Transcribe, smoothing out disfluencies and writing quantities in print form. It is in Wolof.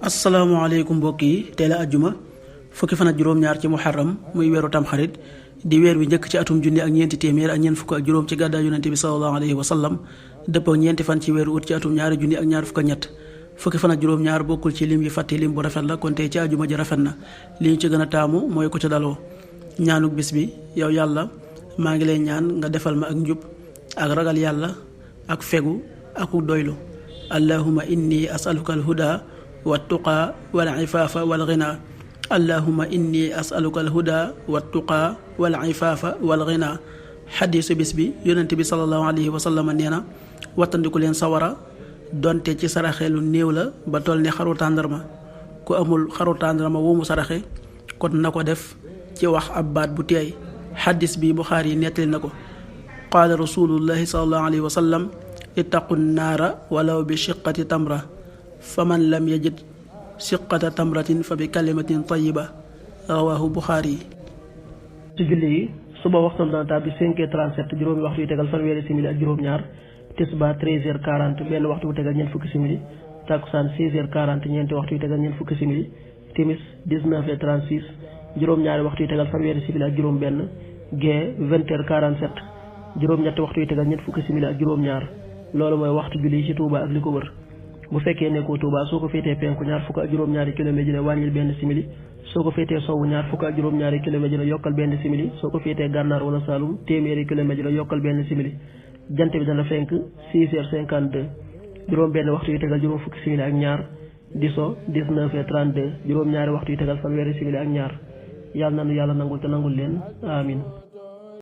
asalaamaaleykum mbokk yi tey la ajjuma fukki fan ak juróom-ñaar ci muharram muy weeru tamxarit di weer wi njëkk ci atum junni ak ñeenti téeméer ak ñeent fukk ak juróom ci gàddaay yonente bi sallallahu alayhi wa sallam dëppoo ñeenti fan ci weeru ut ci atum ñaari junni ak ñaar fukk ak ñett fukki fan ak juróom-ñaar bokkul ci lim yi fàtte lim bu rafet la kon tey ci ajjuma ji rafet na li ñu ci gën a taamu mooy ko ca daloo ñaanuk bis bi yow yàlla maa ngi lay ñaan nga defal ma ak njub ak ragal yàlla ak fegu ak doylu allahumma inni asaluka alhuda wattuqaa wal ifaafa wal ghina allahumma inni asaluka alhuda wattuqaa wal ifaafa wal ghina xadiisu bis bi yonent bi sallallahu alayhi wa sallam nee na wattandiku leen sawara donte ci saraxeelu néew la ba toll ne xaru tàndarma ku amul xaru tàndarma wu mu saraxe kon na ko def ci wax ab baat bu teey xadiis bi Buxaari yi nettali na ko qaala rasulullahi sallallahu alayhi wa sallam ittaqu naara walaw bi shiqqati tamra faman lam yajid shiqqata tamratin fa bi kalimatin tayyiba rawaahu Buxaari. ci julli yi suba waxtam dana tàbbi 5h37 juróomi waxtu yu tegal fanweeri simili ak juróom-ñaar tisbaar 13h40 benn waxtu bu tegal ñeent fukki simili takkusaan 16h40 ñeenti waxtu yu tegal ñeent fukki simili timis 19h36 juróom-ñaari waxtu yu tegal fanweeri simili ak juróom-benn gee 20h47 juróom-ñetti waxtu yu tegal ñeent fukki simili ak juróom-ñaar loolu mooy waxtu julli yi ci Touba ak li ko wër. bu fekkee nekkoo Touba soo ko féetee penku ñaar fukk ak juróom-ñaari kilomètre dina wàññil benn simili soo ko féetee sowwu ñaar fukk ak juróom-ñaari kilomètre dina yokkal benn simili soo ko féetee gànnaar wala Saalum téeméeri kilomètre dina yokkal benn simili jant bi dana fenk 6h52 juróom benn waxtu yu tegal juróom fukki simili ak ñaar di so 19h32 juróom-ñaari waxtu yu tegal fanweeri simili ak ñaar yàlla nanu yàlla nangul te nangul leen amin